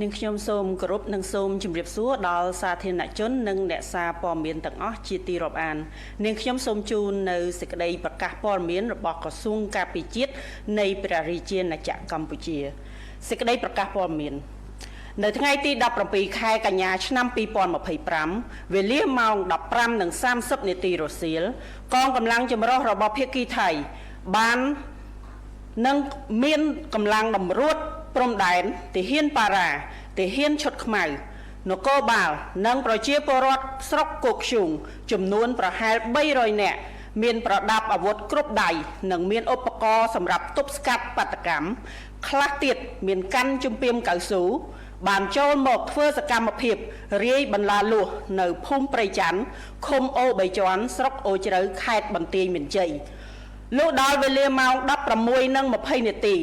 នាងខ្ញុំសូមគោរពនិងសូមជម្រាបសួរដល់សាធារណជននិងអ្នកសារព័ត៌មានទាំងអស់ជាទីរាប់អាននាងខ្ញុំសូមជូននៅសេចក្តីប្រកាសព័ត៌មានរបស់ក្រសួងការពារជាតិនៃព្រះរាជាណាចក្រកម្ពុជាសេចក្តីប្រកាសព័ត៌មាននៅថ្ងៃទី17ខែកញ្ញាឆ្នាំ2025វេលាម៉ោង15:30នាទីរសៀលកងកម្លាំងចម្រុះរបស់ភាគីថៃបាននឹងមានកម្លាំងតម្រួតព្រំដែនទាហានប៉ារ៉ាទាហានឈុតខ្មៅនគរបាលនិងប្រជាពលរដ្ឋស្រុកគោកធ្យូងចំនួនប្រហែល300នាក់មានប្រដាប់អាវុធគ្រប់ដៃនិងមានឧបករណ៍សម្រាប់ទប់ស្កាត់បាតុកម្មខ្លះទៀតមានកាន់ជំពាមកៅស៊ូបានចូលមកធ្វើសកម្មភាពរាយបន្លាលួសនៅភូមិព្រៃច័ន្ទឃុំអូបីជាន់ស្រុកអូជ្រៅខេត្តបន្ទាយមានជ័យលុះដល់វេលាម៉ោង16:20នាទី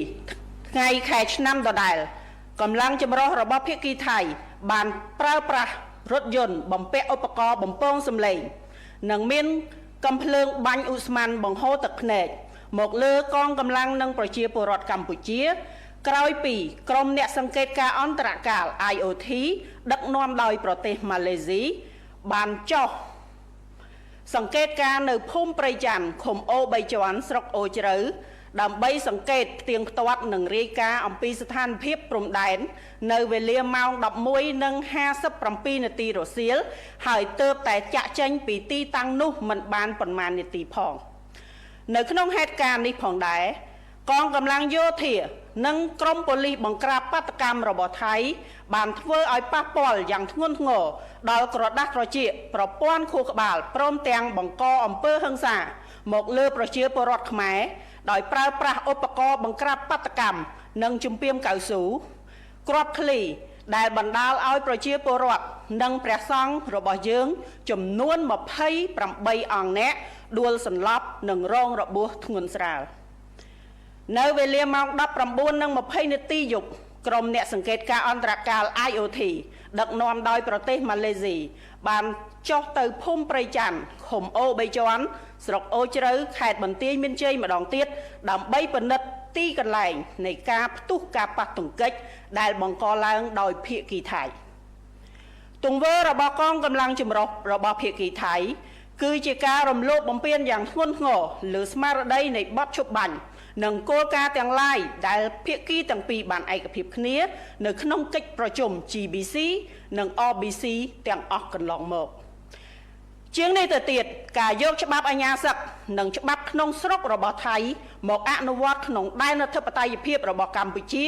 ថ្ងៃខែឆ្នាំដដែលកម្លាំងចម្រុះរបស់ភាគីថៃបានប្រើប្រាស់រថយន្តបំពាក់ឧបករណ៍បំពងសម្លេងនិងមានកំភ្លើងបាញ់ឧស្ម័នបង្ហូរទឹកភ្នែកមកលើកងកម្លាំងនិងប្រជាពលរដ្ឋកម្ពុជា ក្រោយពីក្រុមអ្នកសង្កេតការអន្តរកាល IOT ដឹកនាំដោយប្រទេសម៉ាឡេស៊ីបានចុះសង្កេតការនៅភូមិព្រៃច័ន្ទឃុំអូបីជាន់ស្រុកអូជ្រៅដើម្បីសង្កេតផ្ទៀងផ្ទាត់និងរាយការណ៍អំពីស្ថានភាពព្រំដែននៅវេលាម៉ោង11:57នាទីរសៀលហើយទើបតែចាក់ចេញពីទីតាំងនោះមិនបានប៉ុន្មាននាទីផងនៅក្នុងហេតុការណ៍នេះផងដែរកងកម្លាំងយោធានិងក្រុមប៉ូលីសបង្ក្រាបបាតុកម្មរបស់ថៃបានធ្វើឲ្យប៉ះពាល់យ៉ាងធ្ងន់ធ្ងរដល់ក្រដាស់ត្រចៀកប្រព័ន្ធខួរក្បាលព្រមទាំងបង្កអំពើហិង្សាមកលើប្រជាពលរដ្ឋខ្មែរដោយប្រើប្រាស់ឧបករណ៍បង្ក្រាបបាតុកម្មនិងជំពាមកៅស៊ូគ្រាប់ឃ្លីដែលបណ្ដាលឲ្យប្រជាពលរដ្ឋនិងព្រះសង្ឃរបស់យើងចំនួន28អង្គនាក់ដួលសន្លប់និងរងរបួសធ្ងន់ស្រាលនៅវេលាម៉ោង19:20នាទីយប់ក្រុមអ្នកសង្កេតការអន្តរកាល IOT ដឹកនាំដោយប្រទេសម៉ាឡេស៊ីបានចុះទៅភូមិព្រៃច័ន្ទឃុំអូបីជាន់ស្រុកអូជ្រៅខេត្តបន្ទាយមានជ័យម្ដងទៀតដើម្បីពិនិត្យទីកន្លែងនៃការផ្ទុះការប៉ះទង្គិចដែលបង្កឡើងដោយភាគីថៃទង្វើរបស់កងកម្លាំងចម្រុះរបស់ភាគីថៃគឺជាការរំលោភបំពានយ៉ាងធ្ងន់ធ្ងរលើស្មារតីនៃបទឈប់បាញ់និងគោលការណ៍ទាំងឡាយដែលភាគីទាំងពីរបានឯកភាពគ្នានៅក្នុងកិច្ចប្រជុំ GBC និង RBC ទាំងអស់កន្លងមកជាងនេះទៅទៀតការយកច្បាប់អាជ្ញាសឹកនិងច្បាប់ក្នុងស្រុករបស់ថៃមកអនុវត្តក្នុងដែនអធិបតេយ្យភាពរបស់កម្ពុជា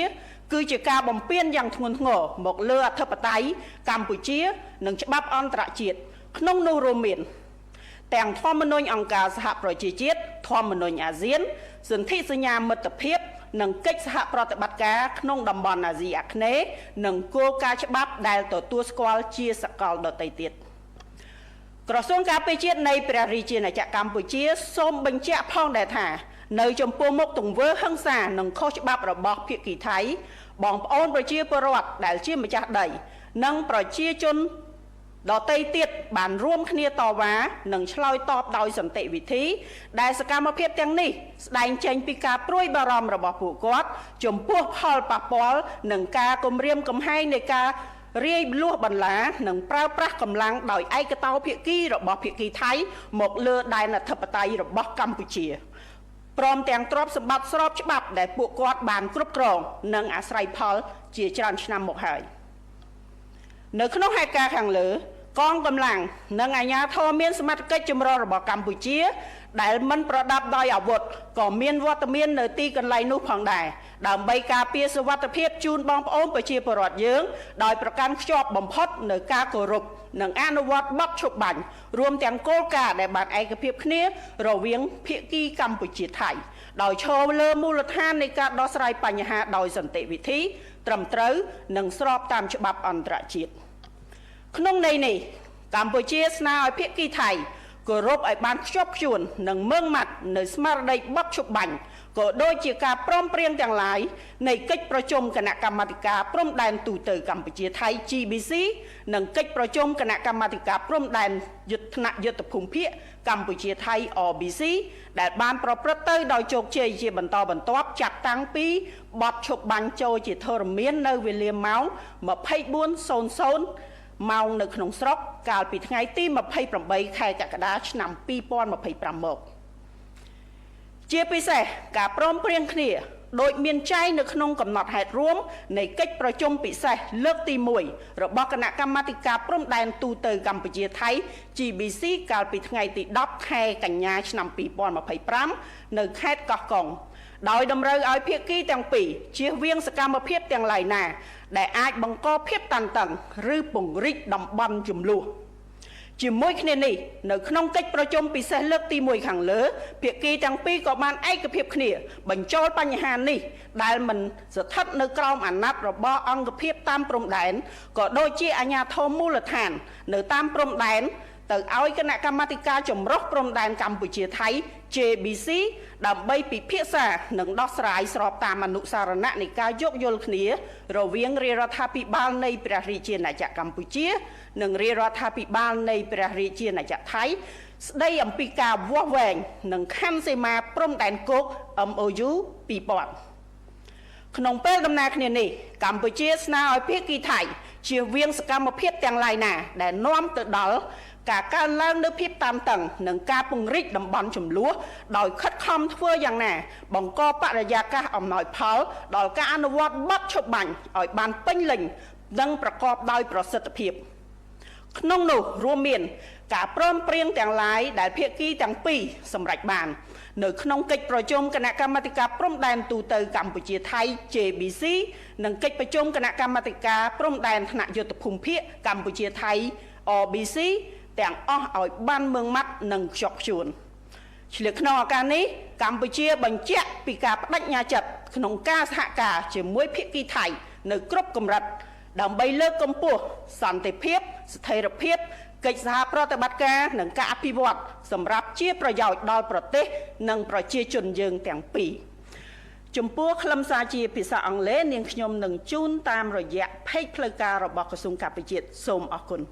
គឺជាការបំពានយ៉ាងធ្ងន់ធ្ងរមកលើអធិបតេយ្យកម្ពុជានិងច្បាប់អន្តរជាតិក្នុងនោះរួមមានទាំងធម្មនុញ្ញអង្គការសហប្រជាជាតិធម្មនុញ្ញអាស៊ានសន្ធិសញ្ញាមិត្តភាពនិងកិច្ចសហប្រតិបត្តិការក្នុងតំបន់អាស៊ីអាគ្នេយ៍និងគោលការណ៍ច្បាប់ដែលទទួលស្គាល់ជាសកលដទៃទៀតក្រសួងការពារជាតិនៃព្រះរាជាណាចក្រកម្ពុជាសូមបញ្ជាក់ផងដែរថានៅចំពោះមុខទង្វើហិង្សានិងខុសច្បាប់របស់ភាគីថៃបងប្អូនប្រជាពលរដ្ឋដែលជាម្ចាស់ដីនិងប្រជាជនដទៃទៀតបានរួមគ្នាតវ៉ានិងឆ្លើយតបដោយសន្តិវិធីដែលសកម្មភាពទាំងនេះស្ដែងចេញពីការព្រួយបារម្ភរបស់ពួកគាត់ចំពោះផលប៉ះពាល់និងការគំរាមកំហែងនៃការរាយលួសបន្លានិងប្រើប្រាស់កម្លាំងដោយឯកតោភាគីរបស់ភាគីថៃមកលើដែនអធិបតេយ្យរបស់កម្ពុជាព្រមទាំងទ្រព្យសម្បត្តិស្របច្បាប់ដែលពួកគាត់បានគ្រប់គ្រងនិងអាស្រ័យផលជាច្រើនឆ្នាំមកហើយនៅក្នុងហេតុការណ៍ខាងលើកងកម្លាំងនិងអាជ្ញាធរមានសមត្ថកិច្ចចម្រុះរបស់កម្ពុជាដែលមិនប្រដាប់ដោយអាវុធក៏មានវត្តមាននៅទីកន្លែងនោះផងដែរដើម្បីការពារសុវត្ថិភាពជូនបងប្អូនប្រជាពលរដ្ឋយើងដោយប្រកាន់ខ្ជាប់បំផុតនៅការគោរពនិងអនុវត្តបទឈប់បាញ់រួមទាំងគោលការណ៍ដែលបានឯកភាពគ្នារវាងភាគីកម្ពុជាថៃដោយឈរលើមូលដ្ឋាននៃការដោះស្រាយបញ្ហាដោយសន្តិវិធីត្រឹមត្រូវនិងស្របតាមច្បាប់អន្តរជាតិក្នុងន័យនេះកម្ពុជាស្នើឲ្យភាគីថៃគ គោរពឲ្យបានខ្ជាប់ខ្ជួននិងម៉ឺងម៉ាត់នៅស្មារតីបទឈប់បាញ់ក៏ដូចជាការព្រមព្រៀងទាំងឡាយនៃកិច្ចប្រជុំគណៈកម្មាធិការព្រំដែនទូទៅកម្ពុជាថៃ GBC និងកិច្ចប្រជុំគណៈកម្មាធិការព្រំដែនយុទ្ធថ្នាក់យុទ្ធភូមិភាគកម្ពុជាថៃ RBC ដែលបានប្រព្រឹត្តទៅដោយជោគជ័យជាបន្តបន្ទាប់ចាប់តាំងពីបទឈប់បាញ់ចូលជាធរមាននៅវេលាម៉ោង24:00ម៉ោងនៅក្នុងស្រុកកាលពីថ្ងៃទី28ខែកក្កដាឆ្នាំ2025មកជាពិសេសការព្រមព្រៀងគ្នាដោយមានចែងនៅក្នុងកំណត់ហេតុរួមនៃកិច្ចប្រជុំពិសេសលើកទី1របស់គណៈកម្មាធិការព្រំដែនទូទៅកម្ពុជាថៃ GBC កាលពីថ្ងៃទី10ខែកញ្ញាឆ្នាំ2025នៅខេត្តកោះកុងដោយតម្រូវឲ្យភាគីទាំងពីរជៀសវាងសកម្មភាពទាំងឡាយណាដែលអាចបង្កភាពតានតឹងឬពង្រីកតំបន់ជម្លោះជាមួយគ្នានេះនៅក្នុងកិច្ចប្រជុំពិសេសលើកទី1ខាងលើភាគីទាំងពីរក៏បានឯកភាពគ្នាបញ្ចូលបញ្ហានេះដែលមិនស្ថិតនៅក្រោមអាណត្តិរបស់អង្គភាពតាមព្រំដែនក៏ដូចជាអាជ្ញាធរមូលដ្ឋាននៅតាមព្រំដែនទៅឲ្យគណៈកម្មាធិការចម្រុះព្រំដែនកម្ពុជាថៃ JBC ដើម្បីពិភាក្សានិងដោះស្រាយស្របតាមអនុសារណៈនៃការយោគយល់គ្នារវាងរាជរដ្ឋាភិបាលនៃព្រះរាជាណាចក្រកម្ពុជានិងរាជរដ្ឋាភិបាលនៃព្រះរាជាណាចក្រថៃស្ដីអំពីការវាស់វែងនិងខណ្ឌសីមាព្រំដែនគោក MOU 2000ក្នុងពេលដំណើរគ្នានេះកម្ពុជាស្នើឲ្យភាគីថៃជៀសវាងសកម្មភាពទាំងឡាយណាដែលនាំទៅដល់ការកើនឡើងនូវភាពតានតឹងនិងការពង្រីកតំបន់ជម្លោះដោយខិតខំធ្វើយ៉ាងណាបង្កបរិយាកាសអំណោយផលដល់ការអនុវត្តបទឈប់បាញ់ឲ្យបានពេញលេញនិងប្រកបដោយប្រសិទ្ធភាពក្នុងនោះរួមមានការព្រមព្រៀងទាំងឡាយដែលភាគីទាំងពីរសម្រេចបាននៅក្នុងកិច្ចប្រជុំគណៈកម្មាធិការព្រំដែនទូទៅកម្ពុជាថៃ JBC និងកិច្ចប្រជុំគណៈកម្មាធិការព្រំដែនថ្នាក់យុទ្ធភូមិភាគកម្ពុជាថៃ RBC ទាំងអស់ឲ្យបានម៉ឺងម៉ាត់និងខ្ជាប់ខ្ជួនឆ្លៀតក្នុងឱកាសនេះកម្ពុជាបញ្ជាក់ពីការបដិញ្ញាចិត្តក្នុងការសហការជាមួយភាគីថៃនៅគ្រប់កម្រិតដើម្បីលើកកម្ពស់សន្តិភាពស្ថិរភាពកិច្ចសហប្រតិបត្តិការនិងការអភិវឌ្ឍសម្រាប់ជាប្រយោជន៍ដល់ប្រទេសនិងប្រជាជនយើងទាំងពីរចំពោះខ្លឹមសារជាភាសាអង់គ្លេសនាងខ្ញុំនឹងជូនតាមរយៈផេកផ្លូវការរបស់ក្រសួងការពារជាតិសូមអរគុណ។